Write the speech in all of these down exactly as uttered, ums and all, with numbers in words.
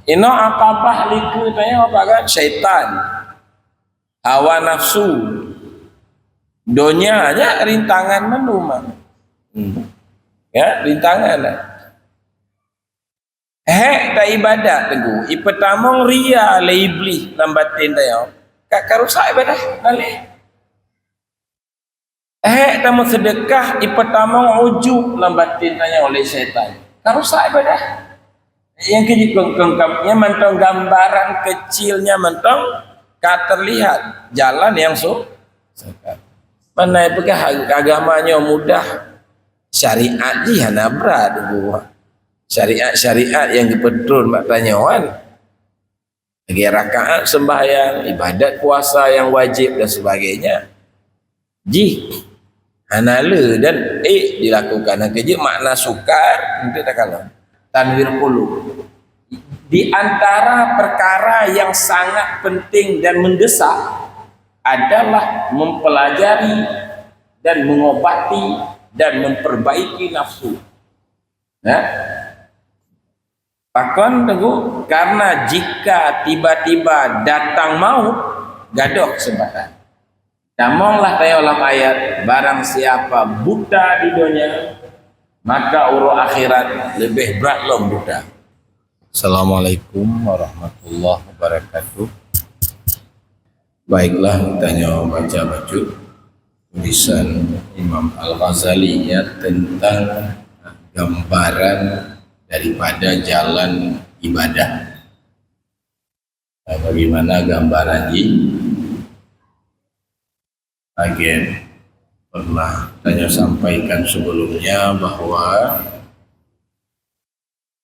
Inoe akabah likeu tanyoe apa kan? Syaitan. Hawa nafsu. Donya nyan rintangan mandum. Hmm. Ya, rintangan lah. Hék taibadat teungku, ipeutamong ria lé Iblih lam batin tanyoe. Ka, ka rusak ibadah, ka lé. Hék tameuseudeukah, ipeutamong ujub lam batin tanyoe lé syaitan. Ka rusak ibadah. Nyang keu jikong-, kong-, kam-, nyan mantong gambaran kecilnya mantong ka terlihat jalan yang su-, sesat. Mana peugah ag-, agama nyoe mudah, syariat jih hana brat, Bu. Syariat-syariat nyang geupeutrön bak tanyoe kan. Lagèe rakaat sembahyang, ibadat puasa nyang wajéb dan sebagainya. Jih hana le dan ék dilakukan. Nyang keujeuet makna sukar, untuk takalon. Tanwir qulub. Di antara perkara yang sangat penting dan mendesak adalah mempelajari dan mengobati dan memperbaiki nafsu. Ya? Pakon teungku? Karena jika tiba-tiba datang maut, gadôh keuseumpatan. Tamonglah tanyoe lam ayat, barang siapa buta di donya, maka uroe akhirat leubeh brat lom buta. Assalamualaikum warahmatullahi wabarakatuh. Baiklah, tanyoe baca bacut tulisan Imam Al-Ghazali, ya, tentang gambaran daripada jalan ibadah. Nah, bagaimana gambaran jih? Again, pernah tanyoe sampaikan sebelumnya bahwa,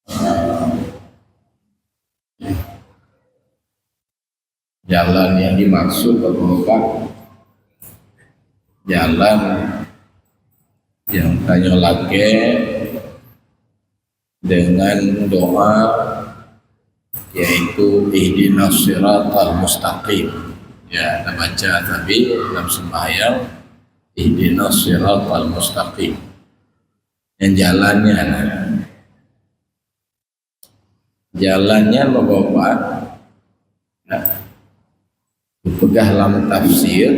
eh, jalan yang dimaksud, Bapak-bapak, jalan yang tanyoe lakèe dengan doa, yaitu ihdinas siratal mustaqim. Ya, tabaca tapi dalam sembahyang, ihdinas siratal mustaqim. Nyang jalan nyan, jalan nyan, Bapak-bapak, nah, dipeugah lam tafsir,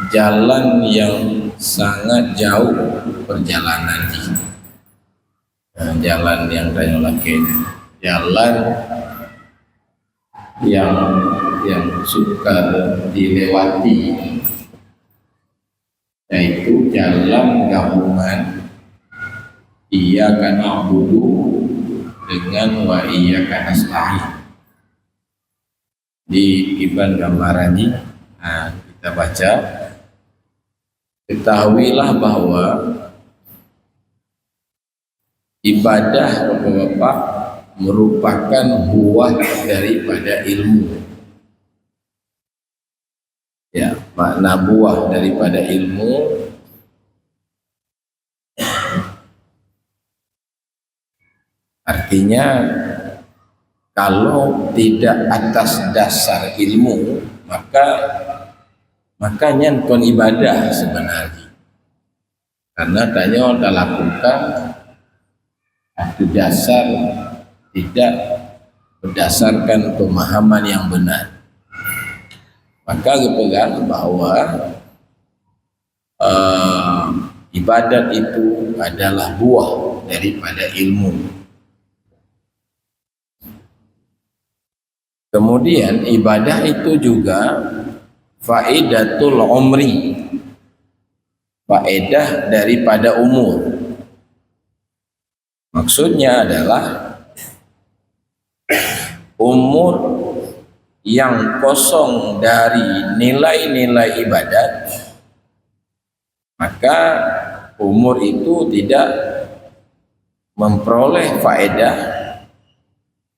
jalan yang sangat jauh perjalanan jih. Nah, jalan yang tanyoe lakèe nyan, jalan yang, yang sukar dilewati, yaitu jalan gabungan iyyaka na'budu dengan wa iyyaka nasta'in. Di kiban gambaran nyoe, nah, kita baca, ketahuilah bahwa ibadah, Bapak-bapak, merupakan buah daripada ilmu. Ya, makna buah daripada ilmu, artinya, kalau tidak atas dasar ilmu, maka, maka nyan kon ibadah sebenarnya. Karena tanyoe talakukan atas dasar tidak berdasarkan pemahaman yang benar. Maka geupeugah bahwa, eh, ibadat itu adalah buah daripada ilmu. Kemudian ibadah itu juga faedatul umri, faedah daripada umur. Maksudnya adalah umur yang kosong dari nilai-nilai ibadat, maka umur itu tidak memperoleh faedah,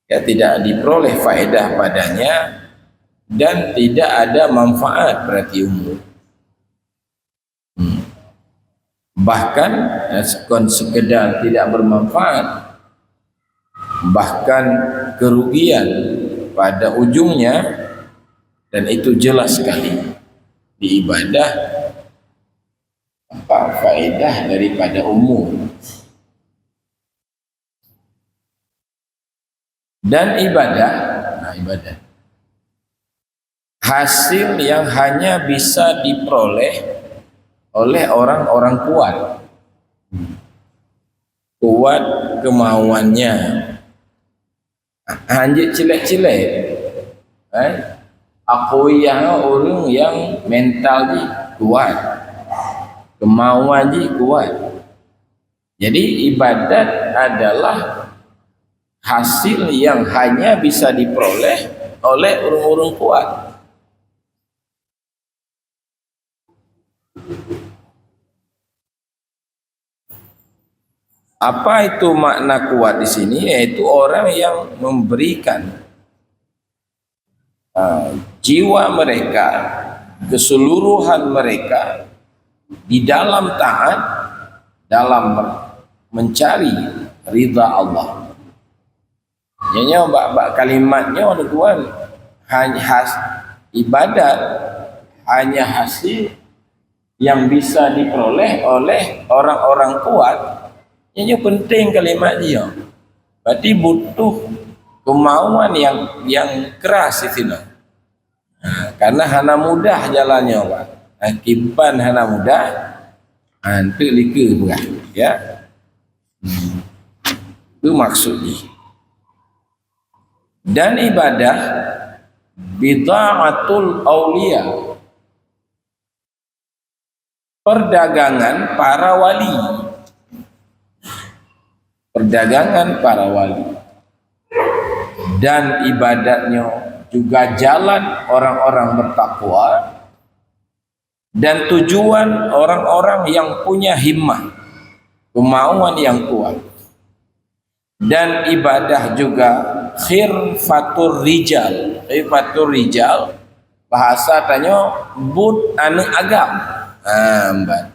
ya, tidak diperoleh faedah padanya, dan tidak ada manfaat berarti umur. Hmm. Bahkan, eh, kon sekedar tidak bermanfaat, bahkan kerugian pada ujungnya, dan itu jelas sekali di ibadah, apa faedah daripada umur. Dan ibadah, nah, ibadah, hasil yang hanya bisa diperoleh oleh orang-orang kuat. Kuat kemauannya. Hanjeuet cilék-cilék. Eh? Aku yang ureuëng yang mental jih kuat. Kemauan jih kuat. Jadi ibadat adalah hasil yang hanya bisa diperoleh oleh ureuëng-ureuëng kuat. Apa itu makna kuat di sini? Yaitu orang yang memberikan, ah, jiwa mereka, keseluruhan mereka di dalam taat, dalam mencari ridha Allah. Nyoe, nyoe bak, bak kalimat nyoe, tuan, hanya has-, ibadat hanya hasil yang bisa diperoleh oleh orang-orang kuat. Nyoe, nyoe penting kalimat dia. Berarti butuh kemauan yang, yang keras di sini. Ha, karena hana mudah jalan nyoe, Pak. Ha, kiban hana mudah, ha, enteuk like beurah, ya. Hmm. Itu maksud jih. Dan ibadah bidha'atul auliya, perdagangan para wali. Perdagangan para wali. Dan ibadatnya juga jalan orang-orang bertakwa dan tujuan orang-orang yang punya himmah, kemauan yang kuat. Dan ibadah juga khirfatur rijal. Khirfatur rijal, bahasa tanyoe buet aneuk agam. Ha, mban.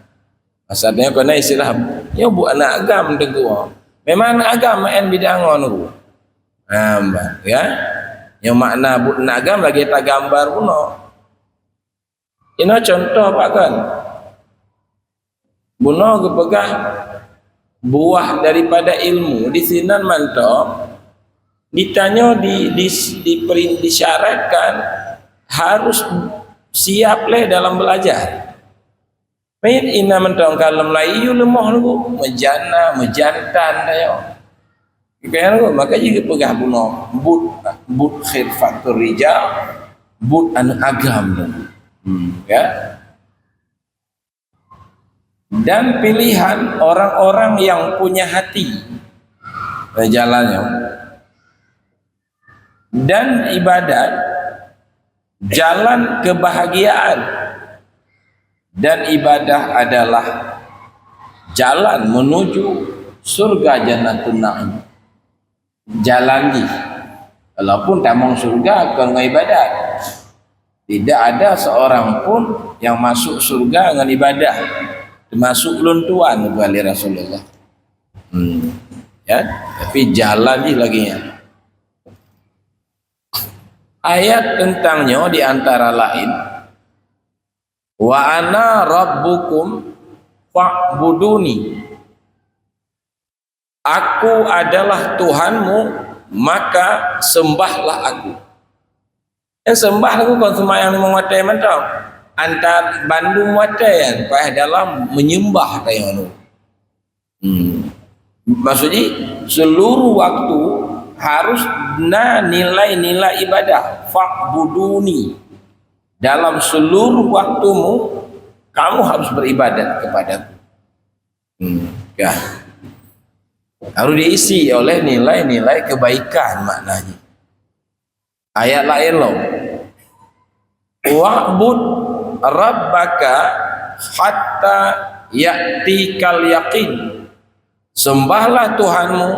Bahasa tanyoe keunan istilah, nyoe buet aneuk agam teungku. Memang aneuk agam meu'en bidang ngon teungku. Ha, mban, ya. Nyoe makna buet aneuk agam lagée tagambar bunoe. Inoe contoh pakon. Bunoe geupeugah buah daripada ilmu. Di sinan mantong ditanyoe di, di, diperi-, disyaratkan harus siap lé dalam belajar. Meuinan mantong ka lom layu leumoh leugu, meujana, meujantan tanyoe. Kaya nyan, maka jih geupeugah bunoe, buet, buet khirfatur rijal, buet aneuk agam tu. Hmm, ya. Dan pilihan orang-orang yang punya hati. Eh, jalannya. Dan ibadat, jalan kebahagiaan. Dan ibadah adalah jalan menuju surga Jannatun Na'im. Jalan jih. Walaupun tamong syurga kon ngon ibadat. Tidak ada seorang pun yang masuk syurga ngon ibadah. Termasuk ulôn tuan, kata Rasulullah. Hmm. Ya, tapi jalan jih lagée nyan. Ayat tentang nyoe di antara lain, "Wa ana rabbukum fa'buduni." Aku adalah Tuhanmu, maka sembahlah Aku. Eh, sembah Aku kon seumayang limong watée mantong. Antara bandum watée nyan, paih dalam menyembah tanyoe. Hmm. Maksud jih, seluruh waktu harus na nilai-nilai ibadah. Fa'buduni. Dalam seluruh waktumu, kamu harus beribadat kepada-Ku. Hmm, ya. Harus diisi oleh nilai-nilai kebaikan maknanya. Ayat laén lom. "Wa'bud rabbaka hatta ya'tikal yaqin." Sembahlah Tuhanmu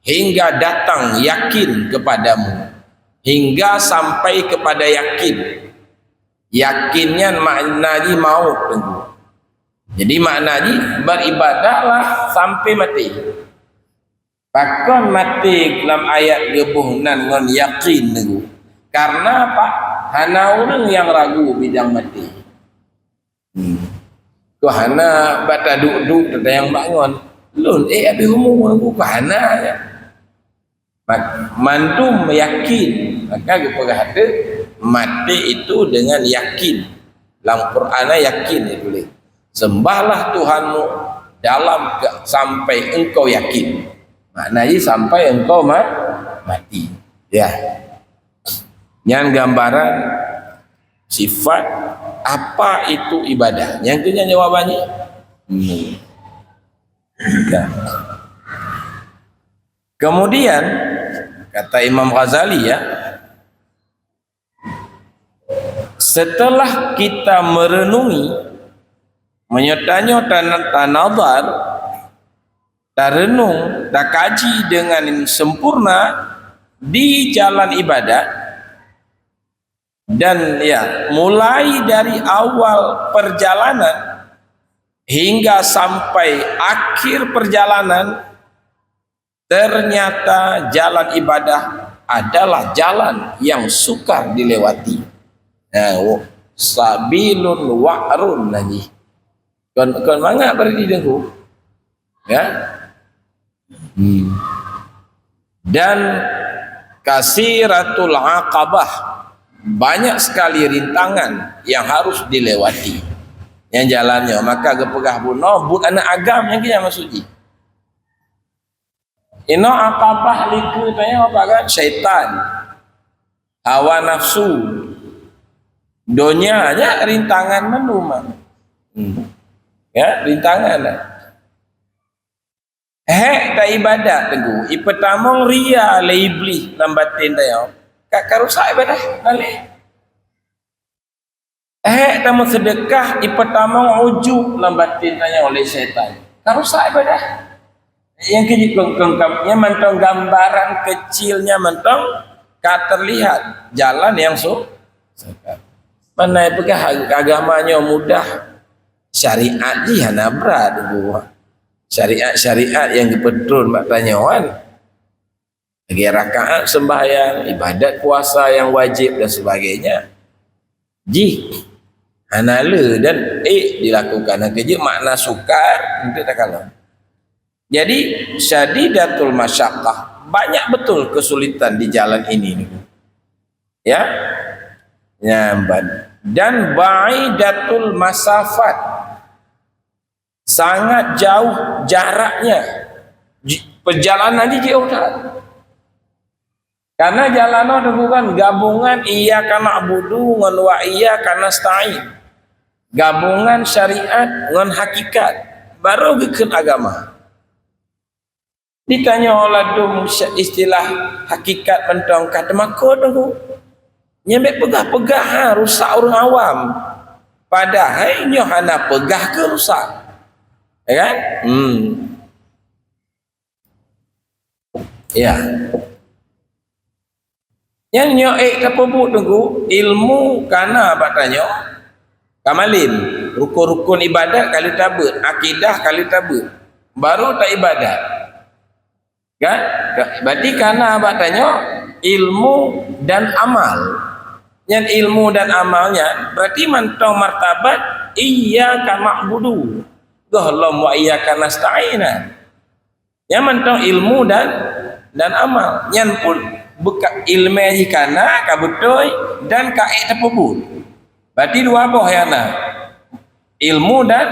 hingga datang yakin kepadamu. Hingga sampai kepada yakin. Yakin nyan makna jih maut, Teungku. Jadi makna jih beribadahlah sampai maté. Pakon maté lam ayat geuboh nan ngon yakin, Teungku? Karena apa? Hana ureuëng nyang ragu bidang maté. Hmm. Keu hana bak taduek-duek tatanyong bak ngon. Lôn ék habéh umu, Teungku, keu hana, ya. Mak-, mandum yakin. Maka geupeugah teuk, maté itu dengan yakin. Lam Quran yakin dituléh. "Sembahlah Tuhanmu dalam ke-, sampai engkau yakin." Makna jih sampai engkau ma-, mati. Ya. Nyan gambaran sifat apa itu ibadah. Nyang keu nyan jawaban jih. Hmm. Ya. Kemudian, kata Imam Ghazali, ya, setelah kita merenungi, meunyoe tanyoe tan-, tanadhar, tarenung, takaji dengan sempurna di jalan ibadat, dan, ya, mulai dari awal perjalanan hingga sampai akhir perjalanan, ternyata jalan ibadah adalah jalan yang sukar dilewati. Nah, wo-, sabilun wa'run lagi. Kon, kon mangat berarti Teungku. Ya. Hmm. Dan kasiratul aqabah, banyak sekali rintangan yang harus dilewati. Nyang jalannya, maka geupeugah bunoe, buet aneuk agam nyang keu nyan maksud jih. Inoe aqabah likeu tanyoe apa kan? Syaitan, hawa nafsu, donya, nyan rintangan mandum. Hmm. Ya, rintangan. Hék taibadat Teungku, ipeutamong ria lé Iblih lam batén tanyoe, ka, ka rusak ibadah, ka lé. Hék tameuseudeukah, ipeutamong ujub lam batén tanyoe lé syaitan, ka rusak ibadah. Nyang keu jikong-kong, nyang mantong gambaran kecilnya mantong ka terlihat jalan yang su-, sesat. Mana peugah agama nyoe mudah, syariat jih hana brat, Bu. Syariat-syariat nyang geupeutron bak tanyoe kan. Lagèe rakaat sembahyang, ibadat puasa yang wajib dan sebagainya. Jih hana le dan ék dilakukan. Nyang keu jeuet makna sukar untuk takalon. Jadi, syadidatul masyaqqah, banyak betul kesulitan di jalan ini. Ya. Nyan ban. Dan ba'idatul masafat, sangat jauh jaraknya. Ji-, perjalanan jih jiôh that. Karena jalan nyoe Teungku kan gabungan iyyaka na'budu ngon wa iyyaka nasta'in. Gabungan syariat ngon hakikat, baru geukheun agama. Ditanyoe ladôm sya-, istilah hakikat mantong ka teumakot Teungku. Nyan bèk peugah-peugah, ha, rusak ureueng awam. Padahai nyoe hana peugah keu rusak. Ya kan? Hmm. Ya. Nyan nyoe ék tapeubuet Teungku, ilmu kana bak tanyoe, ka malem, rukon-rukon ibadat ka lheueh tabeuet, akidah ka lheueh tabeuet, baru taibadat. Kan? Ka-, berarti kana bak tanyoe ilmu dan amal. Nyan ilmu dan amal nyan berarti mantong martabat iyyaka na'budu. Gohlom wa iyyaka nasta'in. Nyan mantong ilmu dan, dan amal. Nyan pun beuka-, ileumèe jih kana, ka beutôi, dan ka ék tapeubuet. Berarti dua boh nyang na. Ilmu dan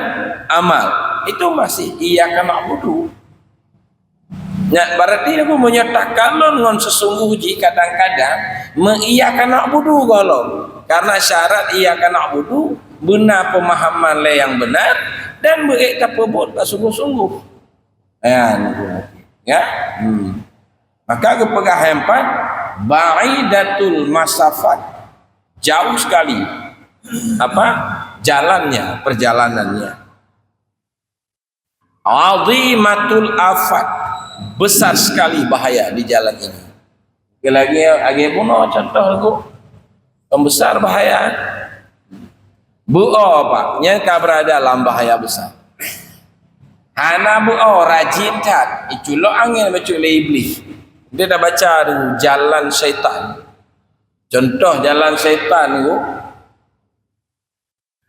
amal. Itu masih iyyaka na'budu. Nyan berarti apa? Meunyoe takalon ngon seusunggoh jih kadang-kadang, meu-iyyaka na'budu gohlom. Karena syarat iyyaka na'budu, beuna peumahaman lé nyang beunar, dan beu-ék tapeubuet bak sunggoh-sunggoh. Ya, ya. Hmm. Maka geupeugah nyang pat, ba'idatul masafat. Jauh sekali. Apa? Jalannya, perjalanannya. Azimatul afat. Besar sekali bahaya di jalan ini. Lagi, lagi bunoe contoh lagu. Pembesar bahaya. Beuo, Pak, nyan ka berada lam bahaya besar. Hana beuo, rajin that. Iculok angén bacut lé Iblih. Dia dah baca tu, jalan syaitan. Contoh jalan syaitan tu,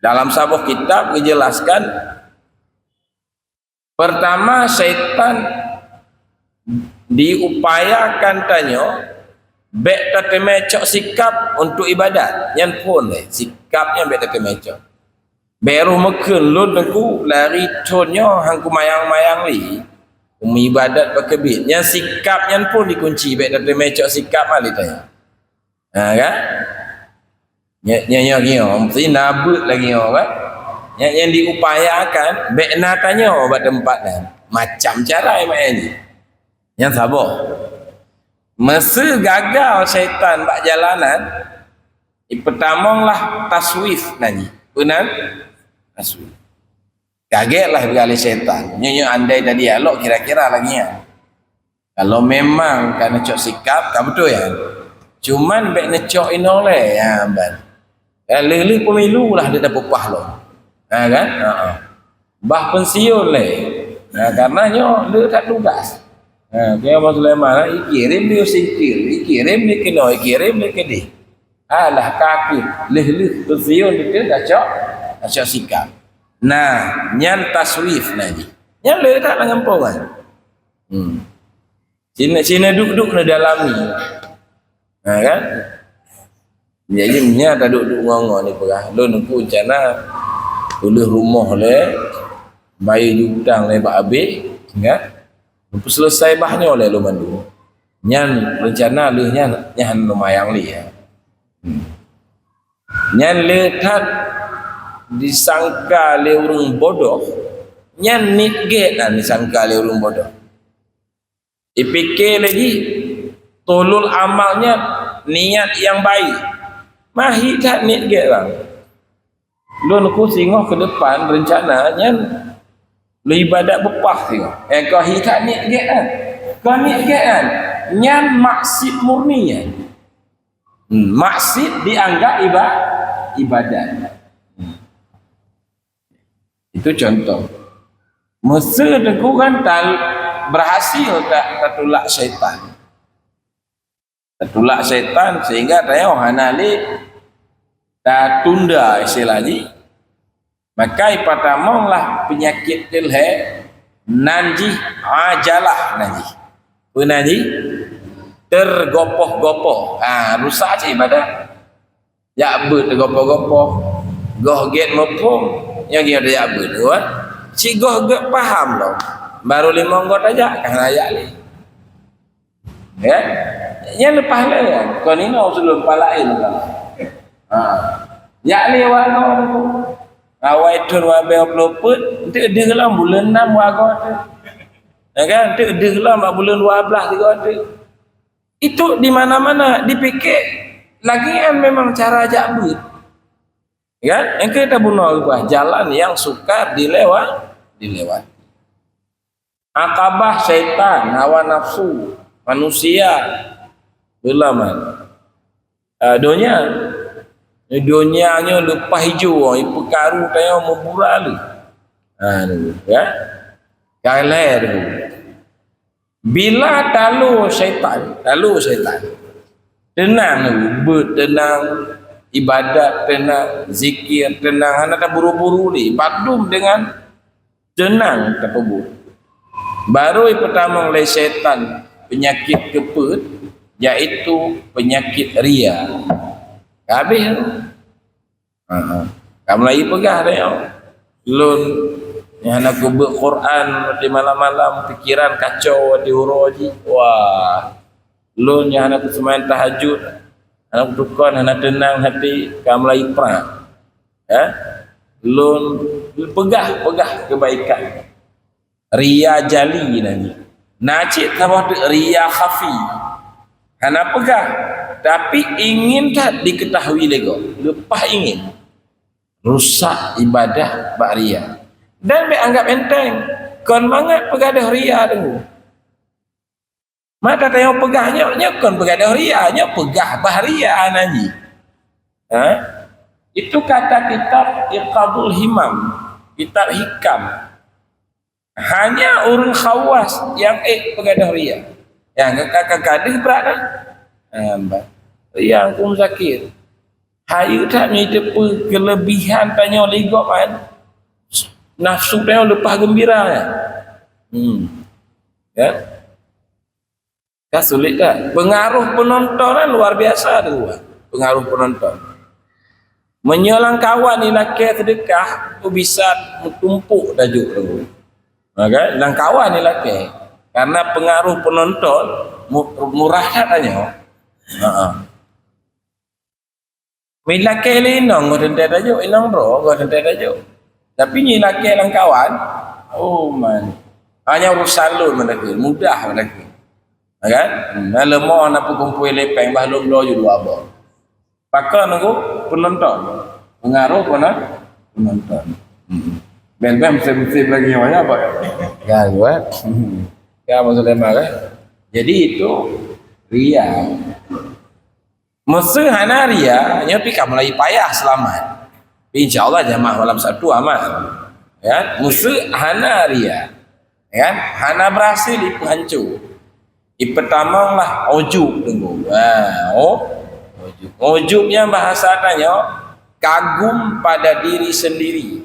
dalam saboh kitab dijelaskan, pertama, syaitan Diupayakan tanyoe bèk tateumé cok sikap untuk ibadat. Nyan phon lé, sikap nyan bèk tateumé cok. Bèk roh meukeun lôn Teungku lari thon nyoe han kumayang-mayang lé. Meuibadat bak keubiet. Nyan sikap nyan phon dikunci, bèk tateumé cok sikap lé tanyoe. Ha kan? Nyan, nyan, nyan, nyan, mesti na beuet lagèe nyoe kan? Nyan, nyan diupayakan, bèk na tanyoe bak teumpat nyan. Macam cara maén jih. Nyan saboh. Meusé gagal syaitan bak jalanan, ipeutamong lah taswif nan jih. Peue nan? Taswif. Kagèt lah beugalih syaitan. Nyoe, nyoe andai tadi alok kira-kira lagèe nyan. Kalau memang ka neucok sikap, ka beutôi nyan. Cuman bèk neucok inong lé, ha, ban. Ya, lheuh-lheuh pemilu lah dia dah peupah lom. Ha, kan? Ha, ha. Bah pensiun lé. Ha, karena nyoe le that tugas. Ha, kaya Abang Sulaiman, ha, ikirim dia singkir, ikirim dia keunoe, ikirim dia keudeh. Alah, ka keuh, lheuh-lheuh pensiun dia dah cok, dah cok sikap. Nah, nyan taswif nah jih. Nyan le that lam gampông kan? Hmm. Sina, sina duk-duk na dalami. Ha, kan? Jadi, nyan taduk-duk ngon-ngon ni peugah. Lôn Teungku rencana tuléh rumoh lé, bayeue utang lé bak abéh, kan? Lôn peuseuleusoe bah nyoe lé lôn mandum. Nyan rencana lheuh nyan, nyan lumayan lé, ya. Hmm. Nyan le that disangka lé ureueng bodoh, nyan niet gét na disangka lé ureueng bodoh. Ipike lé jih, tulul amal nyan niat nyang baik. Mahi that niet gét bang. Lôn Teungku singoh keu depan rencana nyan lôn ibadat beupah singoh. Eh, keu hi that niet gét kan? Keu niet gét kan? Nyan maksiet murni nyan. Hmm, maksiet dianggap iba-, ibadat. Hmm. Itu contoh. Meusé Teungku kan tal-, berhasil ta-, tatulak syaitan. Tatulak syaitan sehingga tanyoe hana lé tatunda istilah jih. Maka ipeutamong lah peunyakét keu lhèe nan jih ajalah nan jih. Peue nan jih? Teugopoh-gopoh. Ha, rusak cit ibadat. Jak beuet teugopoh-gopoh. Goh gét muphom, nyang gét jak beuet, kan? Cit goh gét paham lom. Baru limong goe tajak, ka hana jak lé. Ya? Nyan leupah lé, kan? Kon inoe ulôn pah laén, kan? Ha. Jak lé wagoe tu. Awai thon dua bèe ploh peuet, enteuk deuh lom buleuen nam wagoe tu. Ya kan? Enteuk deuh lom bak buleuen dua blaih tiga tu. Itu di mana-mana dipike lagèe nyan memang cara jak beuet. Kan? Engke tabunoe ubah jalan yang sukar dilewa-, dilewati. Akabah syaitan, hawa nafsu, manusia, ulama. Ah, donya. Donya nyoe leupah ijo, ipeukaru tanyoe meubura lé. Ha, tu, ya. Galai tu. Bila talo syaitan, talo syaitan. Teunang, beuet teunang, ibadat teunang, zikir teunang, hana taburu-buru lé. Bandum dengan teunang tapeubuet. Baru ipeutamong lé syaitan peunyakét keupeuet, yaitu peunyakét ria. Habéh. Ha, ha. Ka mulai peugah dah nyoe. Lôn nyang hana kubeuet Quran di malam-malam, pikiran kacau di uroe jih. Wah. Lôn nyang hana kuseumayang tahajud, hana kutukon, hana teunang hati, ka mulai prang. Ya. Lôn peugah-peugah kebaikan. Ria jali nan jih. Na cit saboh teuk ria khafi. Hana peugah, tapi ingin that diketahui lé gob. Leupah ingin. Rusak ibadah bak ria. Dan bèk anggap enteng. Kon mangat peugadôh ria teungku. Maka tanyoe peugah nyoe, nyoe kon peugadôh ria, nyoe peugah bah ria nan jih. Ha? Itu kata kitab Iqadul Himam, kitab hikam. Hanya ureueng khawas nyang ék peugadôh ria. Nyang ka, ka, ka gadôh brat dah. Ha, bah. Ria huköm sakét. Hayeue that meuteupeue keulebihan tanyoe lé gob kan. Nafsu tanyoe leupah geumbira kan. Hmm. Ya. Kan sulit kan? Pengaruh penonton kan luar biasa tu. Pengaruh penonton. Meunyoe lam kawan ilakée seudeukah, tu bisa meutumpôk tajok tu. Ha, kan? Lam kawan ilakée. Karena pengaruh penonton mu-, murah that tanyoe. Ha. Meulakée lé inong goh teuntée tajok, inong droe goh teuntée tajok. Tapi nyoe ilakée lam kawan, oh man. Hanya urusan lôn mandakeu, mudah mandakeu. Ha, kan? Hmm, na leumo na peukumpôi lé péng bah lôn bloe ju dua boh. Pakon nunggu penonton. Pengaruh penonton. Hmm. Ben-ben musim-musim lagi nyoe ya, Pak. Ya, buat. Hmm. Ya, Abang Sulaiman, kan? Jadi itu ria. Meuseu hana ria, nyoe pih ka mulai payah seulamat. Insya Allah jamaah malam Sabtu aman. Ya, meuseu hana ria. Ya, hana berhasil ipeuhanco. Ipeutamong lah ujub tunggu. Ha, oh, ujub. Ujub nyan bahasa tanyoe kagum pada diri sendiri.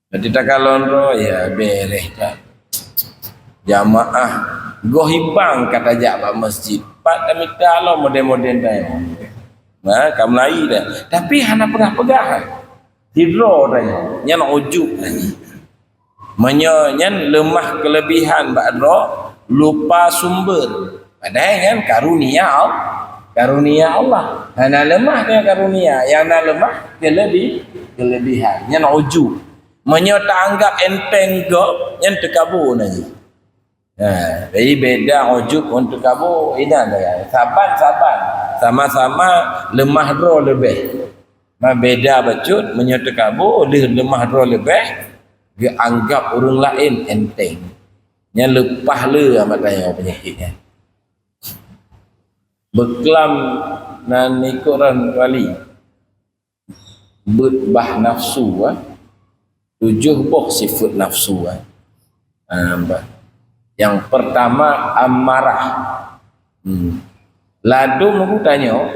Berarti takalon droe, ya bereh dah. Jamaah goh hibang ka tajak bak masjid. Pat tamita lom model-model dah. Nah, ka mulai dah. Tapi hana peugah-peugah. Sidroe dah nyan. Nyan ujub dah nyan. Meunyoe nyan leumah keulebihan bak droe, lupa sumber. Padahai nyan karunia Al-, karunia Allah. Hana leumah nyan karunia, nyang na leumah keulebi-, keulebihan. Nyan ujub. Meunyoe taanggab enteng gob, nyan teukabo na jih. Ha, jadi beda ujub ngon teukabo, inan dah. Saban-saban, sama-sama leumah droe leubeh. Ma beda bacut, meunyoe teukabo, lheueh leumah droe leubeh, geuanggab ureuëng laén enteng. Nyan leupah le amat tanyoe peunyakét nyan. Beuklam nan ikot ran wali. Beuet bah nafsu, ah. Tujoh boh sifeuet nafsu, ah. Ah, bah. Nyang peurtama, amarah. Hmm. Ladôm geutanyoe,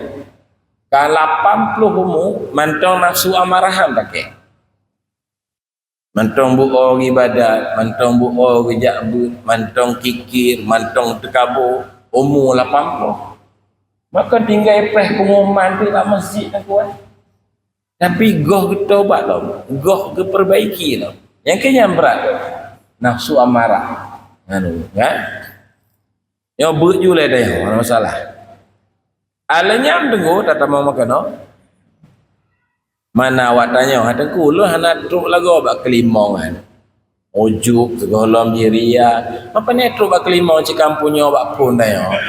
ka lapan ploh umu mantong nafsu amarah han pakai. Mantong buoe ibadat, mantong buoe geujak beuet, mantong kikir, mantong teukabo, umu lapan ploh. Maka tinggai preh pengumuman tu bak masjid nak kuat. Tapi goh geutobat lom, goh geuperbaiki lom. Nyang keu nyan brat tu. Nafsu amarah. Anu, kan? Nyoe beuet ju lé deh, hana masalah. Alanyang teunggu tatamong meukeunong. Mana awak tanyoe, ha teungku, ulôn hana trok lagoe bak keulimong nyan. Ujub, sigohlom jih ria. Apa ni trok bak keulimong cikampung nyoe bak phon tanyoe.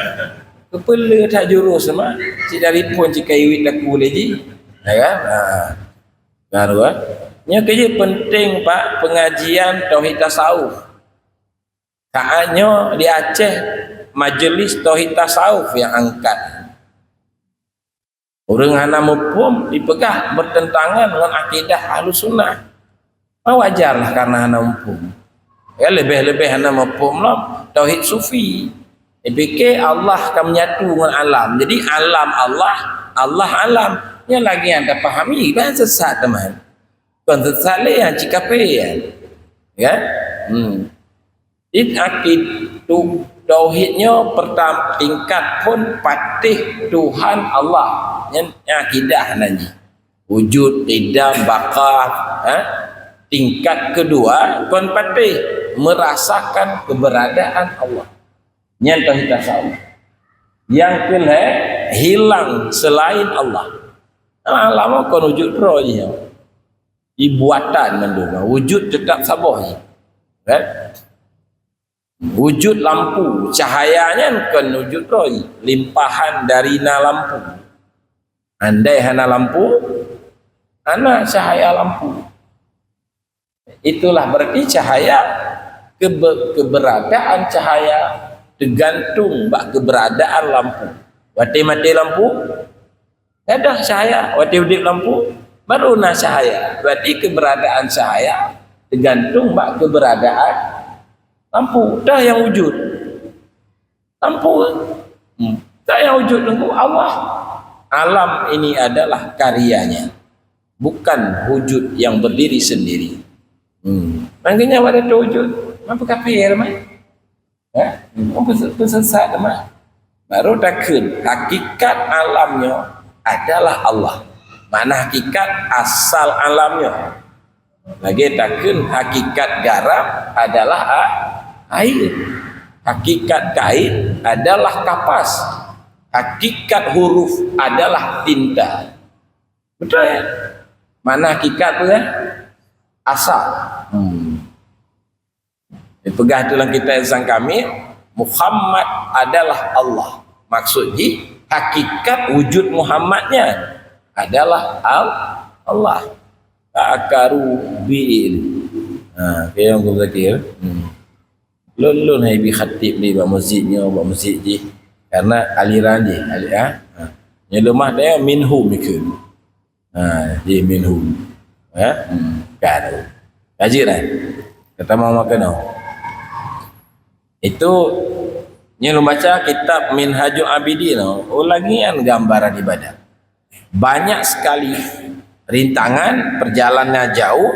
Keupeuleueh that jurus mah, cit dari phon cit kayue takue lé jih. Ya kan? Ha. Kan, kan? Nyoe keuh jih penting, Pak, pengajian tauhid tasawuf. Saat nyoe di Aceh, majelis tauhid tasawuf nyang angkat. Ureuëng hana muphom dipeugah bertentangan ngon akidah Ahlussunnah. Ma wajar lah karena hana muphom. Ya, leubeh-leubeh hana muphom lom tauhid sufi. Dipike Allah ka menyatu ngon alam. Jadi alam Allah, Allah alam. Nyan lagée nyang tapahami, ban sesat teuma. Kon sesat lé nyang cit kafé nyan. Ya? Hmm. It akid tu tauhid nyoe pertam-, tingkat phon patéh Tuhan Allah. Nyan akidah nan jih. Wujud, qidam, baqa, ha? Tingkat kedua kon patéh merasakan keberadaan Allah. Nyan tauhid tasawuf. Nyang keulhée hilang selain Allah. Alam kon wujud droe jih. Ibuatan mandum, wujud tetap saboh jih. Kan? Wujud lampu, cahaya nyan kon wujud droe, limpahan dari na lampu. Andai hana lampu, hana cahaya lampu. Itulah berarti cahaya, kebe-, keberadaan cahaya teugantung bak keberadaan lampu. Watée maté lampu, gadôh cahaya, watée udeb lampu, baru na cahaya. Berarti keberadaan cahaya teugantung bak keberadaan lampu. Toh nyang wujud? Lampu. Hmm. Toh nyang wujud nunggu Allah. Alam ini adalah karyanya, bukan wujud yang berdiri sendiri. Hmm. Makanya pada wujud, apa kafir mah? Ya, peusesat teuma. Baru takheun, hakikat alam nyoe adalah Allah. Makna hakikat asal alam nyoe. Lagée takheun hakikat garam adalah a-, air. Hakikat kain adalah kapas. Hakikat huruf adalah tinta. Betul ya? Makna hakikat tu kan? Asal. Hmm. Dipeugah tu lam kitab Ihsan Kamil, Muhammad adalah Allah. Maksud jih, hakikat wujud Muhammad nyan adalah Al-, Allah. Akaru bi'il. Ha, kayong Guru Zakir. Hmm. Lôn-lôn hai bi khatib ni bak masjid nyoe, bak masjid jih. Karena aliran jih, ali-, ha. Ha. Nyoe leumah dia minhum ikeu. Ha, di minhum. Ha? Hmm, kan. Kaji dah. Kata mau makan tau. Itu nyoe lôn baca kitab Minhajul Abidin tau. Oh, lagi kan gambaran ibadah. Banyak sekali rintangan, perjalanannya jauh,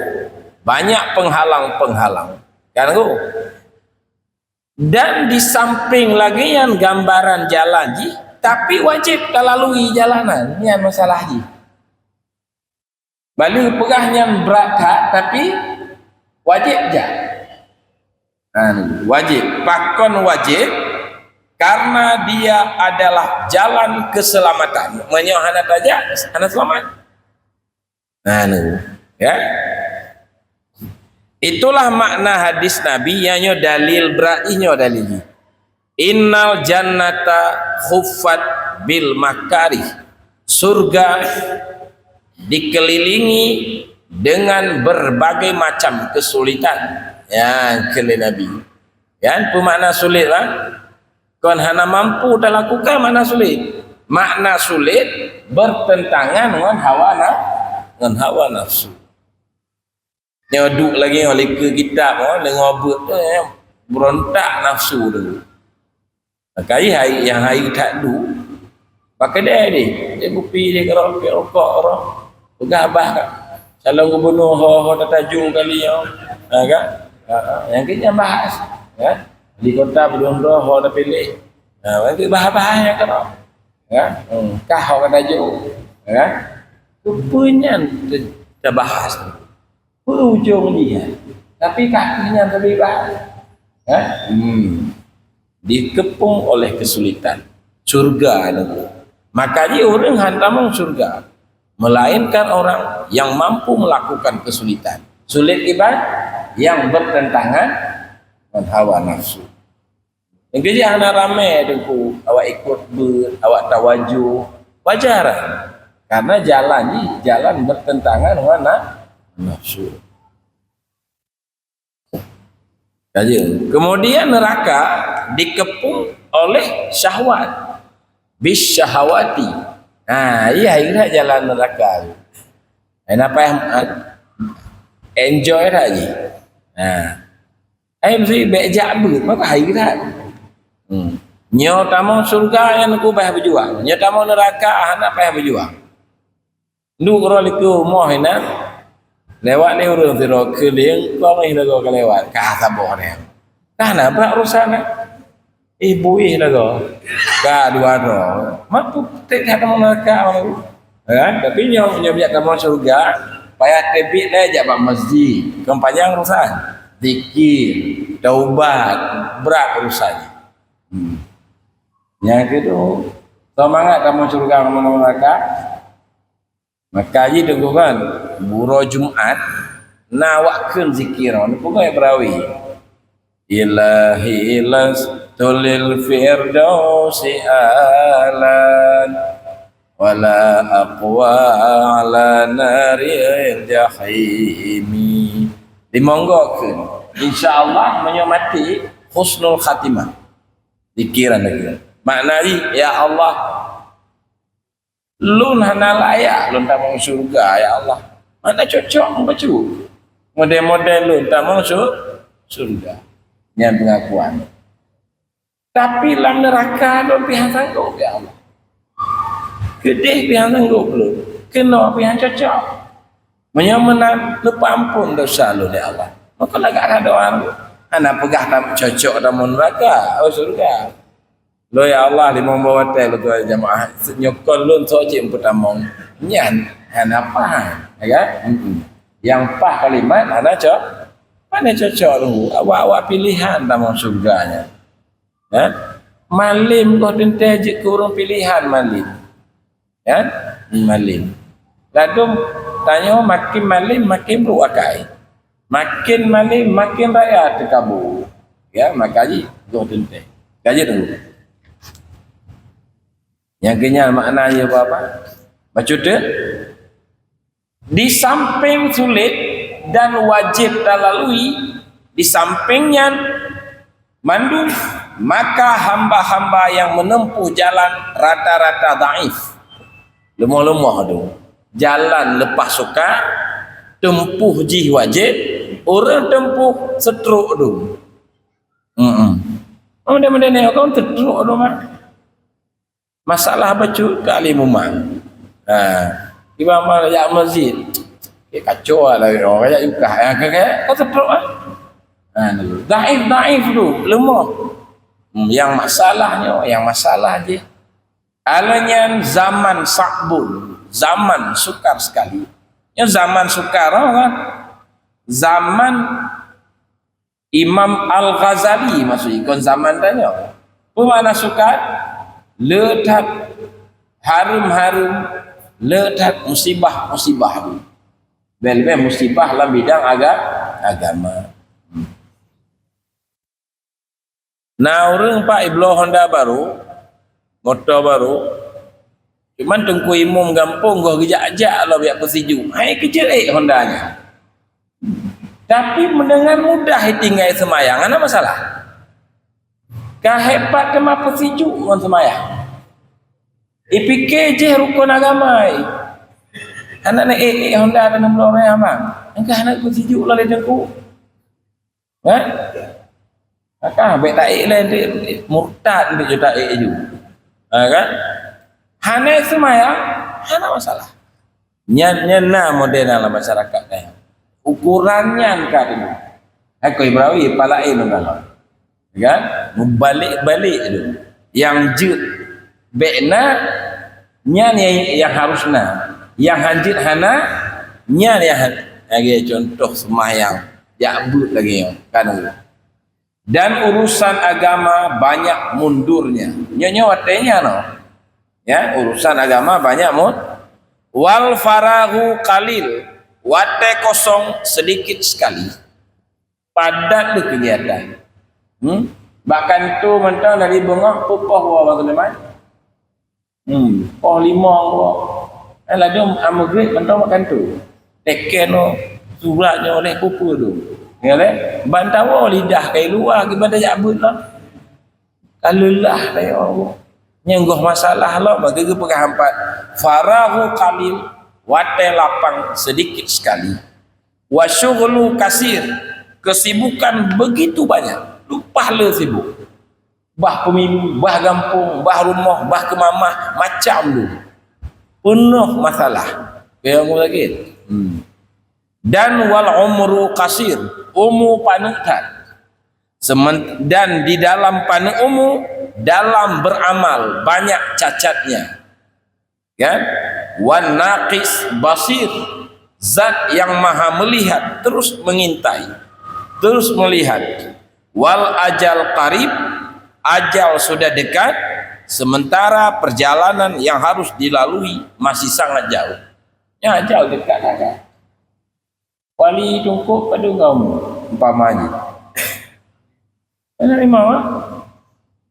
banyak penghalang-penghalang. Kan tu? Dan di samping lagi nyan gambaran jalan jih, tapi wajéb talalui jalan nyan, nyan masalah jih. Bale peugah nyan brat that, tapi wajéb jak. Ha, ni, wajéb. Pakon wajéb? Karena dia adalah jalan keselamatan. Meunyoe hana tajak, hana selamat. Nah, ni, ya. Itulah makna hadis Nabi nyang nyoe dalil brat jih nyoe dalil jih. Innal jannata khuffat bil makarih. Surga dikelilingi dengan berbagai macam kesulitan. Ya, kheun lé Nabi. Kan, peue makna sulit lah? Kon hana mampu talakukan makna sulit. Makna sulit bertentangan ngon hawa na-, ngon hawa nafsu. Nyoe duek lagi ngon like kitab, oh, deungoe beuet tu, eh, beurontak nafsu tu. Makajih hai, nyang hai that duek, bak keudè deh, deh kupi deh keudroe, pih rukok keudroe. Peugah bah calon gubunur ho-ho tatajong kali nyoe. Ha, kan? Ha, ha. Nyang keu nyan bahas, kan? Di kota padum droe ho tapiléh. Ha, nyang keu bahas-bahas nyang keudroe. Kan? Hmm, kah ho tatajong. Kan? Keupeue nyan ta-, tabahas tu? Peue ujong jih nyan? Tapi kah nyan tabahas. Kan? Hmm. Dikepung oleh kesulitan. Surga nyoe. Makajih ureuëng han tamong surga, melainkan orang yang mampu melakukan kesulitan. Sulit iban yang bertentangan dengan hawa nafsu. Mungkin jih hana ramé teungku, awak ikut beuet, awak tawajoh. Wajar. Karena jalan ni, jalan bertentangan dengan na-, nafsu. Saja. Kemudian neraka dikepung oleh syahwat. Bisyahawati. Ha, iya, iya jalan neraka tu. Hai napa, ha, enjoy dah ji. Ha. Hai mesti bek jak beuet, maka hai dah. Hmm. Nyoe tamong syurga nyang ku bah berjuang. Nyoe tamong neraka hana payah berjuang. Duek uroe likot rumoh inan, lewat lé ureuëng sidroe keulieng, kong ih lagoe ka lewat, ka saboh nyan. Ka na brat urusan na. Ih buih lagoe, ka dua droe. Mak putéh that tamong neuraka malu. Kan? Tapi nyoe, nyoe bijak tamong syurga, payah teubiet lé jak bak masjid. Kon panyang urusan. Zikir, taubat, brat urusan. Hmm. Nyang keudua, semangat tamong syurga ngon neuraka. Maka jih teungku kan, uroe Jumat, na awak kheun zikir, ni peugah bak perawi. Ilahi lastu lil firdausi ahlan, wala aqwa ala naril jahimi. Dimonggok kheun. Insya Allah, meunyoe maté, husnul khatimah. Zikir lagèe. Makna jih, ya Allah, lôn hana layak lôn tamong syurga, ya Allah. Hana cocok bacut model-model lôn tamong syur-, syurga. Nyan pengakuan. Tapi lam neuraka lôn pih han sanggob, ya Allah. Keudeh pih han sanggob lôn. Keunoe pih han cocok. Meunyoe meunan, neupeuampon desya lôn, ya Allah. Maka lagak na doa lôn. Hana peugah tam-, cocok tamong neuraka, oh, syurga. Lôn, ya Allah, limong boh watèe lôn tuan jamaah. Nyoe kon lôn soe cit peutamong. Nyan, hana paih, ya kan? Mm-mm. Nyang paih kalimat hana co-, hana cocok lôn. Awak-awak pilihan tamong syurga nyan. Ya? Malém goh teuntèe jeuet keu ureueng pilihan malém. Ya? Malém. Ladôm tanyoe makin malém, makin brôk akai. Makin malém, makin raya teukabô. Ya, maka jih goh teuntèe. Ka jeuet dulu. Nyang keunyan makna jih apa-apa? Bacut teu? Di samping sulit dan wajib talalui, di samping nyan mandum, maka hamba-hamba yang menempuh jalan rata-rata dhaif. Leumoh-leumoh tu. Jalan leupah sukar, teumpuh jih wajéb, ureuëng teumpuh seutrok tu. Hmm. Oh, dia mendengar kau seutrok tu, Mak. Masalah bacut ka lé mumang. Ha. Imam jak masjid. Eh, kacau lah, orang jak yukah. Ha, ka, ka, ka seutrok, ha? Ha, tu. Daif, daif tu, leumoh. Hmm, yang masalahnya, yang masalah je. Alanya zaman sa'bun, zaman sukar sekali. Nya zaman sukar, kan? Zaman Imam Al-Ghazali maksud ikon zaman tanyoe. Peue makna sukar? Le that hareuem-hareuem, le that musibah-musibah tu. Leubeh-leubeh musibah lam bidang aga-, agama. Na ureuëng pak ibloe honda barô, moto barô, cuman teungku imum gampông goh geujak-jak lom jak peusijuek. Hai keuceurék honda nyan. Tapi meundengan mudah itinggai seumayang, hana masalah. Ka hebat teuma peusijuek ngon seumayang. Ipike jih rukon agama, ai. Aneuk na ék-ék honda dan enam belas orang abang. Engkah aneuk peusijuek lom lé teungku. Ha? Maka bék taék lé, murtad bék ju taék ju. Ha, kan? Hana seumayang, hana masalah. Nyan, nyan na model lam masyarakat nyan. Ukuran nyan ka dulu. Hai ko Ibrahim, pala laén dong kalau. Kan? Mubalik-balik tu. Nyang jeuet bék na, nyan nyang, nyang harus na. Nyang hanjeuet hana, nyan nyang han-, lagèe contoh seumayang. Jak beuet lagèe nyoe. Kan? Dan urusan agama banyak mundurnya. Nyoe-nyoe watèe nyan, no. Ya, urusan agama banyak mun-, wal faraghu qalil. Watèe kosong sedikit sekali. Padat lé kegiatan. Hmm? Bak kantô mantong dari beungoh peupoh woe Abang Sulaiman. Hmm, poh limong woe. Eh, ladôm ameugrib mantong bak kantô. Teken nyoe, surat nyoe lé peue-peue tu. Ya lé, ban tawoe lidah kai luwa kiban tajak beuet lah. Ka leulah tayue. Nyang goh masalah lom bagi geupeugah ampat. Faraghu qalil, watèe lapang sedikit sekali. Wa syughlu kasir, kesibukan begitu banyak. Lupah le sibuk. Bah pemilu, bah gampông, bah rumoh, bah keumamah, macam tu. Peunoh masalah. Kaya orang sakit. Hmm. Dan wal umru kasir, umu paneuk that. Semen-, dan di dalam paneuk umu, dalam beramal banyak cacatnya. Kan? Wan naqis basir, zat yang maha melihat, terus mengintai, terus melihat. Wal ajal qarib, ajal sudah dekat, sementara perjalanan yang harus dilalui masih sangat jauh. Ya, ajal dekat sangat. Wali tungkôk padum kaum umpama jih. Aneuk limong, ah.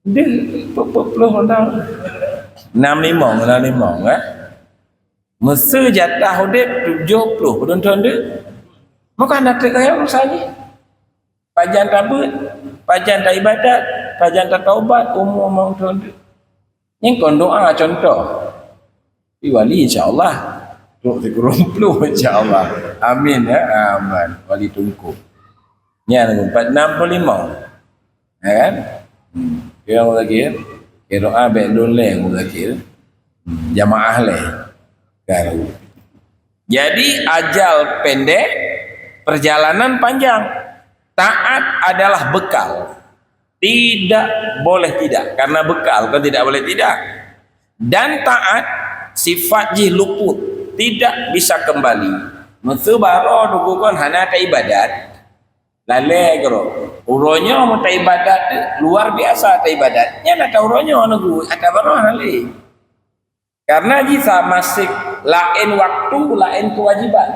Deuh peuet ploh tahun. Nam limong, nam limong, eh. Meuseu jatah udép tujoh ploh, padum thon deuh. Maka na teuk kaya masa jih. Pajan tabeuet, pajan taibadat, pajan tataubat, umu limong thon deuh. Nyan kon doa contoh. Di wali insya-Allah. Trok sikureueng ploh insya-Allah. Amin ya. Amin. Wali tungkôk. Nyan empat enam puluh lima. Ya kan? Hmm. Kira lagi ya. Kira doa baik dun leh lagi. Hmm. Jamaah leh. Kan. Jadi ajal pendek, perjalanan panjang. Taat adalah bekal. Tidak boleh tidak. Karena bekal kan tidak boleh tidak. Dan taat sifat jih luput. Tidak bisa kembali. Meuseubaroe duku kon hana taibadat. Lalée keudroe. Uroe nyoe meutaibadat tu luar biasa taibadat. Nyan ata uroe nyoe neugui, ata baroe hana lé. Karena jih sa masih laén waktu, laén kewajiban.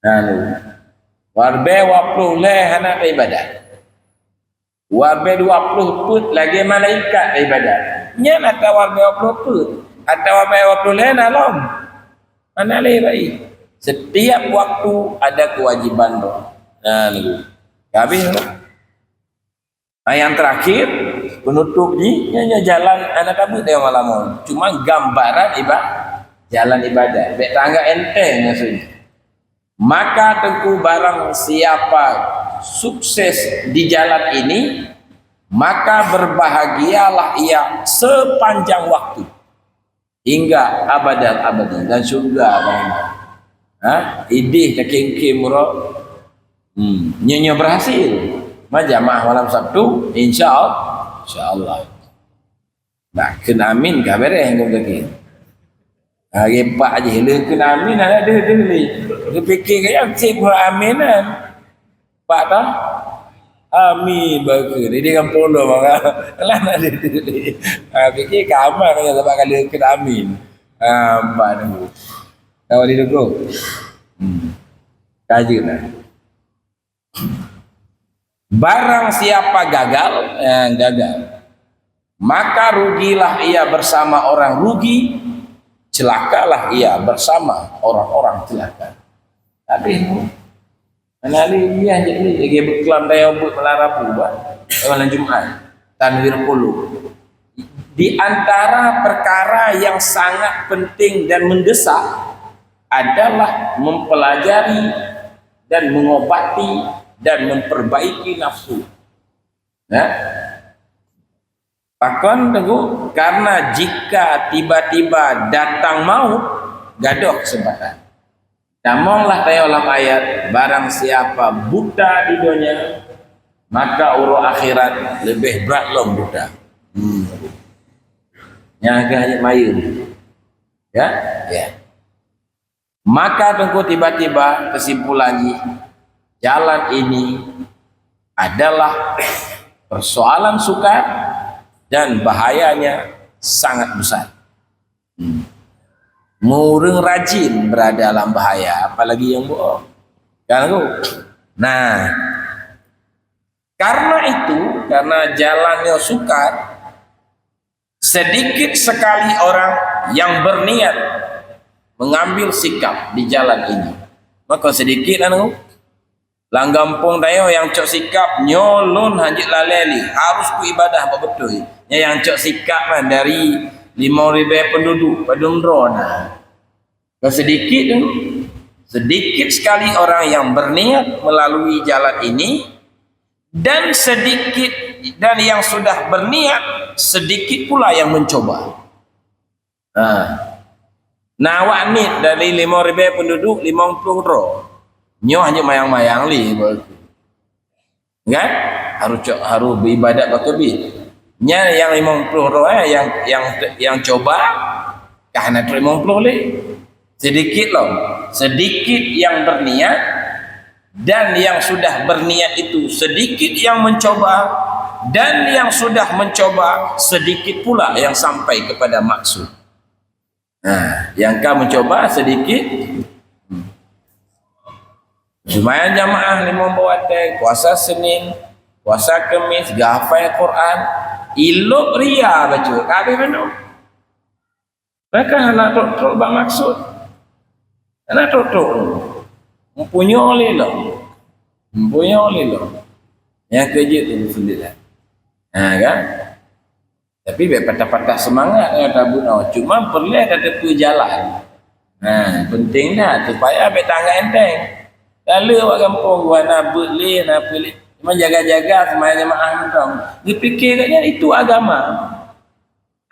Nah, warbée dua ploh lhée hana taibadat. Warbée dua ploh peuet lagée malaikat taibadat. Nyan ata warbée dua ploh peuet. Ata warbée dua ploh lhée na lom. Hana lé bayi. Setiap waktu ada kewajiban droe. Nah, niku. Habis. Nah, yang terakhir, penutup jih, nyoe, nyoe jalan aneuk tabeuet nyang malam nyoe. Cuma gambaran iba-, jalan ibadat. Bék tanggap enteng maksudnya. Maka teungku barang siapa sukses di jalan ini, maka berbahagialah ia sepanjang waktu. Hingga abadal abadi dan syurga bang. Ha? Idéh takém-kém uroe. Hmm, nyoe, nyoe berhasil. Ma jamaah malam Sabtu, insya Allah. Insya Allah. Nah, kheun amin ka beres ngon kaki. Hari empat je le kheun amin ada deh deh ni. Dia fikir kaya cik amin kan. Pak tah? Amin, bagus. Jadi kan polo maka. Lah nak dia tulis. Ha, fikir kamar kan sebab kali kena amin. Ha, empat tu. Tahu di tu. Hmm. Kaji lah. Barang siapa gagal, eh, gagal. Maka rugilah ia bersama orang rugi, celakalah ia bersama orang-orang celaka. Habis tu. Mana ada dia je ni, lagi berkelam daya buat malam Rabu, bah. Eh, malam Jumaat. Tanwir qulub. Di antara perkara yang sangat penting dan mendesak adalah mempelajari dan mengobati dan memperbaiki nafsu. Ya? Pakon teungku? Karena jika tiba-tiba datang maut, gadoh kesempatan. Tamong lah tayong lam ayat, barang siapa buta di dunia, maka uroe akhirat lebih berat lom buta. Hmm. Nyang agak hanya mayun. Ya? Ya. Maka teungku tiba-tiba kesimpulan jih, jalan ini adalah persoalan sukar dan bahayanya sangat besar. Hmm. Ureuëng rajin berada dalam bahaya, apalagi yang bohong. Kan tu? Nah, karena itu, karena jalannya sukar, sedikit sekali orang yang berniat mengambil sikap di jalan ini. Maka sedikit anu, lam gampông tanyoe nyang cok sikap, nyoe lôn hanjeuet lalée lé, harus ku ibadah bak beutôi. Nyan nyang cok sikap kan dari limong ribée penduduk, padum droe na. Dan sedikit tu, sedikit sekali orang yang berniat melalui jalan ini, dan sedikit, dan yang sudah berniat, sedikit pula yang mencoba. Ha. Nah, awak ni dari limong ribée penduduk, limong ploh droe. Nyoe hanya mayang-mayang lé. Kan? Harus co-, harus beribadat bak teubiet. Nyan nyang limong ploh droe, eh, nyang, nyang, nyang coba, ka hana trok limong ploh lé. Sedikit lom. Sedikit yang berniat, dan yang sudah berniat itu sedikit yang mencoba, dan yang sudah mencoba sedikit pula yang sampai kepada maksud. Nah, nyang ka mencoba sedikit. Hmm. Seumayang jamaah limong boh watée, puasa Senin, puasa Kemis, geuhafai Quran, ilop ria bacut, ka habéh mandum. Maka hana trok-trok bak maksud. Hana trok-trok. Mempunyai lé lom. Mempunyai lé lom. Nyang keujeuet tu sendiri. Ha, kan? Tapi bék patah-patah seumangat ngon tabeuet nyoe. Cuma peureulée tateupeue jalan. Ha, penting that supaya bék tanggap enteng. Lalu awak gampông geuh hana beuet lé, hana peue lé. Cuma jaga-jaga seumayang jamaah mantong. Geupike gobnyan itu agama.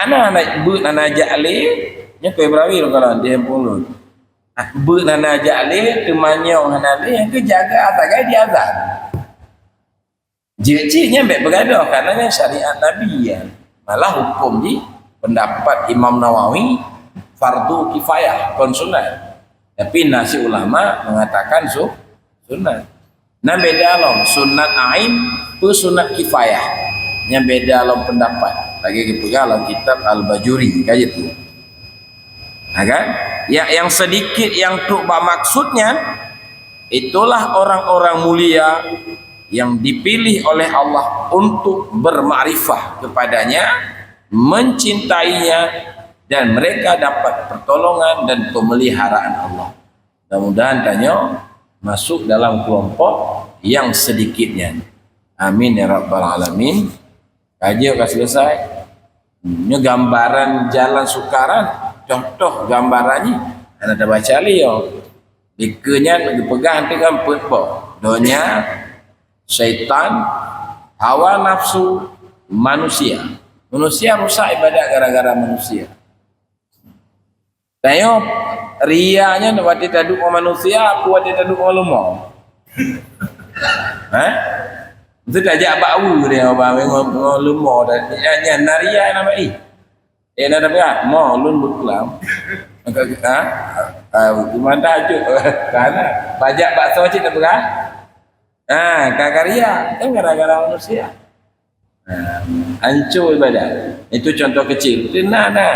Hana, hana beuet hana jak lé, nyoe keu Ibrahim kalau di gampông lôn. Ah, beuet hana jak lé, teumanyong hana lé, nyang keu jaga sagai di azan. Jeuet cit nyan bèk beugadoh, karena nyan syariat Nabi nyan. Malah huköm jih, pendapat Imam Nawawi, fardu kifayah, kon sunat. Tapi na cit ulama mengatakan su-, sunat. Nah, beda lom sunat ain, peue sunat kifayah. Nyan beda lom pendapat. Lagèe geupeugah lam kitab Al-Bajuri, ka jeuet tu. Ha, kan? Ya, yang sedikit yang trok bak maksud nyan, itulah orang-orang mulia yang dipilih oleh Allah untuk bermakrifah kepadanya, mencintainya, dan mereka dapat pertolongan dan pemeliharaan Allah. Mudah-mudahan tanyoe masuk dalam kelompok yang sedikit nyan. Amin ya rabbal alamin. Ka jeuet ka selesai. Nyoe gambaran jalan sukaran, contoh gambaran jih. Hana tabaca lé nyoe. Dikeue nyan geupeugah teuh kan peuet boh. Donya, syaitan, hawa nafsu, manusia. Manusia rusak ibadat gara-gara manusia. Tanyoe ria nyan watèe taduek ngon manusia, peue watèe taduek ngon leumo? Hah? Mesti tajak bak wu dia, bak ngon, ngon leumo dan nyan, nyan na ria nama ih. Eh, na tapeugah, "Mo, lôn beuklam." Ha? Ha, gimana ajuk? Kana. Pajak bakso cit tapeugah. Ha, ka, ka ria. Kan gara-gara manusia. Ha, hancô ibadat. Itu contoh kecil. Itu na, na.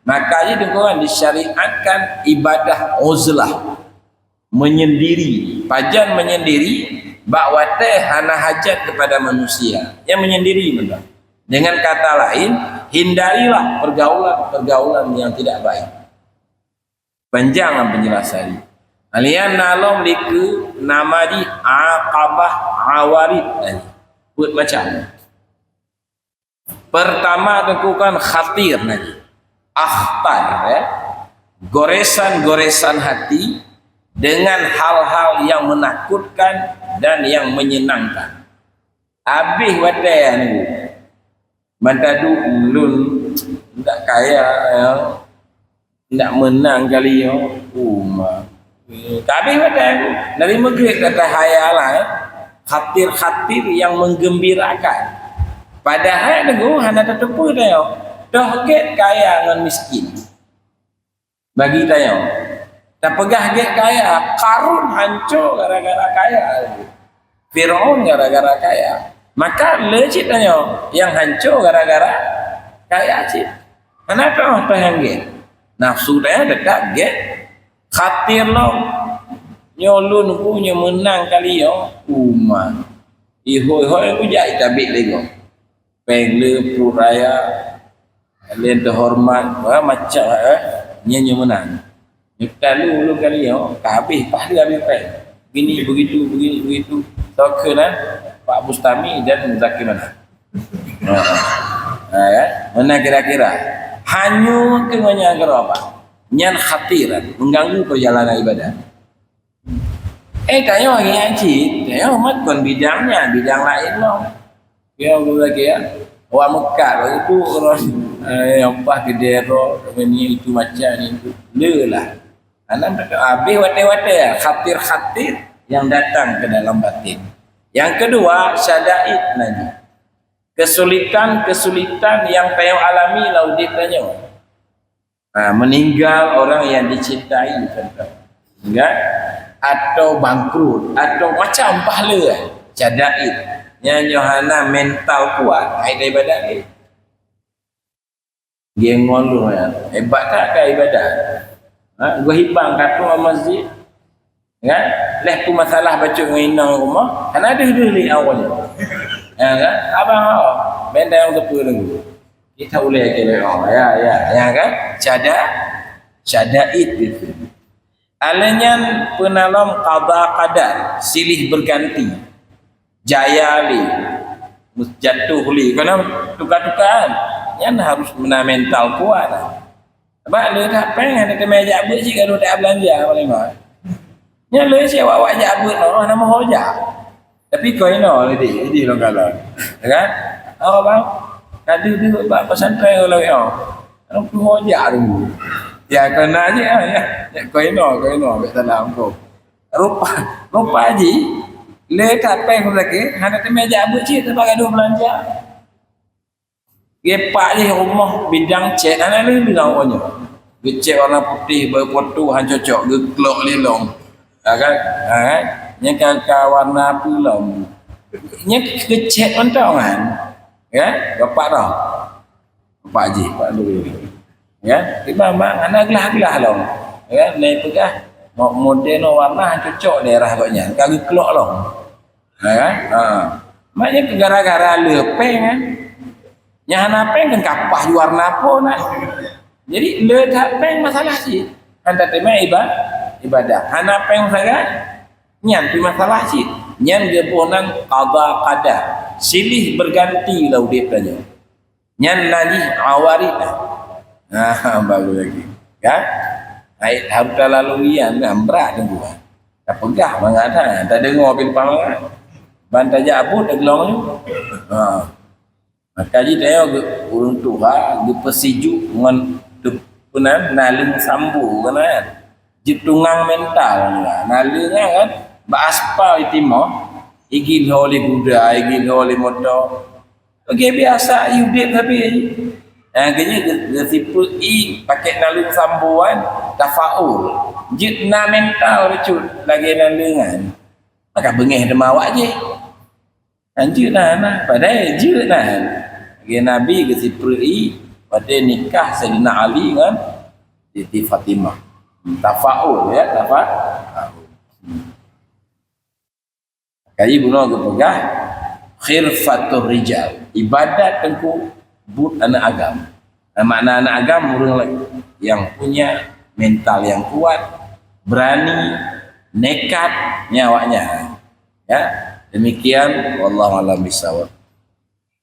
Makanya dikatakan disyariatkan ibadah uzlah. Menyendiri. Pajan menyendiri, bak watèe hana hajat kepada manusia. Yang menyendiri betul. Dengan kata lain, hindarilah pergaulan-pergaulan yang tidak baik. Panjang lah penjelasan. Alian na lom dikeue nama jih Aqabah Awarid tadi. Peuet macam. Pertama teungku kan khatir na jih. Akhtar, ya. Goresan-goresan hati dengan hal-hal yang menakutkan dan yang menyenangkan. Habéh watèe nunggu. Ban taduek lôn ndak kaya, ya. Ndak meunang kali nyoe. Uma. Habéh watèe nunggu. Dari Maghrib ka tahayal, ya. Khatir-khatir yang menggembirakan. Padahai nunggu hana tateupeue tanyoe. Toh gèt kaya ngon miskin. Bagi tanyoe, tapeugah gèt kaya, Qarun hancô gara-gara kaya. Firaun gara-gara kaya. Maka le cit tanyoe nyang hancô gara-gara kaya cit. Hana toh, toh nyang gèt. Nafsu tanyoe teutap gèt. Khatir lom. Nyoe lôn ku nyoe meunang kali nyoe. Uma. Ihôi-hôi ku jak itabek lé gob. Péng le pruet raya, laén teuhoreumat, wah, macam, eh, nyan nyoe meunan. Nyoe talu ulôn kali nyoe, ka habéh, paih lé habéh péng. Begini, begitu, begini, begitu. Tokeuh nan, Pak Bustami dan Muzakir Manaf. Ha. Ha, ya. Meunan kira-kira. Hanyut keu ngon nyan keudroe, Pak. Nyan khatir, mengganggu perjalanan ibadah. Eh, tanyoe ingat cit, tanyoe umat kon bidang nyan, bidang laén lom. Ya, Allah, ya. Awak meukat, awak itu orang, eh, yang pas gede roh, ini itu macam itu. Le lah. Anak tak habéh watèe-watèe ya, khatir-khatir yang datang ke dalam batin. Yang kedua, syadaid na jih. Kesulitan-kesulitan yang tanyoe alami lam udép tanyoe. Ha, meninggal orang yang dicintai, contoh. Kan? Atau bangkrut, atau macam pahala. Syadaid. Nyan nyoe hana mental kuat, hai daripada lé. Gengol lu ya. Hebat tak ka ibadah? Ha, gua hibang katong masjid. Kan? Leh pun masalah bacut ngon inong rumoh, hana deuh-deuh lé awaknyan. Ya kan? Abang, oh, benda yang teupeu dulu. Kita uleh ke, oh, ya, ya, ya kan? Syada, syadaid itu. Alèh nyan peuna lom qada qadar, silih berganti. Jaya lé, jatuh lé. Karena tukar-tukaran. Nyan harus meunan mental kuat. Sabab le that péng hana teumé jak beuet cit ka lheueh that beulanja paléng bah. Nyan le cit awak-awak jak beuet nyoe hana meuho jak. Tapi kon inoe lé deh, idéh lôn kalon. Ya kan? Oh, bang. Ka deuh-deuh bak pesantren lôn lawét nyoe. Lôn tuho jak dulu. Ya, kena je, ah, ya. Ya, kon inoe, kon inoe, bèk salah muphom. Rupa, rupa jih, Le that péng sakét, hana teumé jak beuet cit, teuma gadoh beulanja. Geupak jih rumoh bidang cét, hana lé bilang awak nyoe. Geucét warna putih, beupoto han cocok, geuklok lé lom. Ha kan? Ha kan? Nyan ka, ka warna peue lom. Nyan geucét mantong kan? Ya, bapak dah. Bapak jih, Pak Lui. Ya, tiba mak hana glah-glah lom. Ya, nai peugah mo-, model nyoe warna han cocok daerah gobnyan, ka geuklok lom. Ha kan? Ha. Maknanya gara-gara le péng kan. Nyang hana péng kan kapah ju warna pun kan. Jadi le that péng masalah cit. Hana teumé iba-, ibadah. Hana péng sagai. Nyan pih masalah cit. Nyan geuboh nan qada qadar. Silih berganti lah udép tanyoe. Nyan najih awarid. Ha, baru lagi. Kan? Hai, harta lalu ian kan berat tu. Tapeugah mangat ha, tadeungoe pih leupah mangat. Ban tajak abot tageulong nyoe. Ha. Maka jih tanyoe geu-, ureueng tuha geupeusijok ngon teu-, peunan naleueng sambo kan. Jeuet tungang mental naleueng kan. Bak aspal itimoh, igilho lé guda, igilho lé moto. Lagèe biasa udép sabe. Ha, keu nyan geu-, geusifeuet i pakèk naleueng sambo kan, tafaul. Jeuet na mental bacut lagèe naleueng kan. Maka beungèh teuma awak jih. Kan jeuet na, na. Padahai jeuet na. Lagèe Nabi geusifeuet i watèe nikah Saidina Ali ngon Siti Fatimah. Tafaul ya, tafaul. Kaji bunoe geupeugah khirfatur rijal. Ibadat teungku buet aneuk agam. Nah, makna aneuk agam ureueng nyang punya mental nyang kuat, berani, nekat, nyan awaknyan. Ya, demikian, wallahu a'lam bishawab.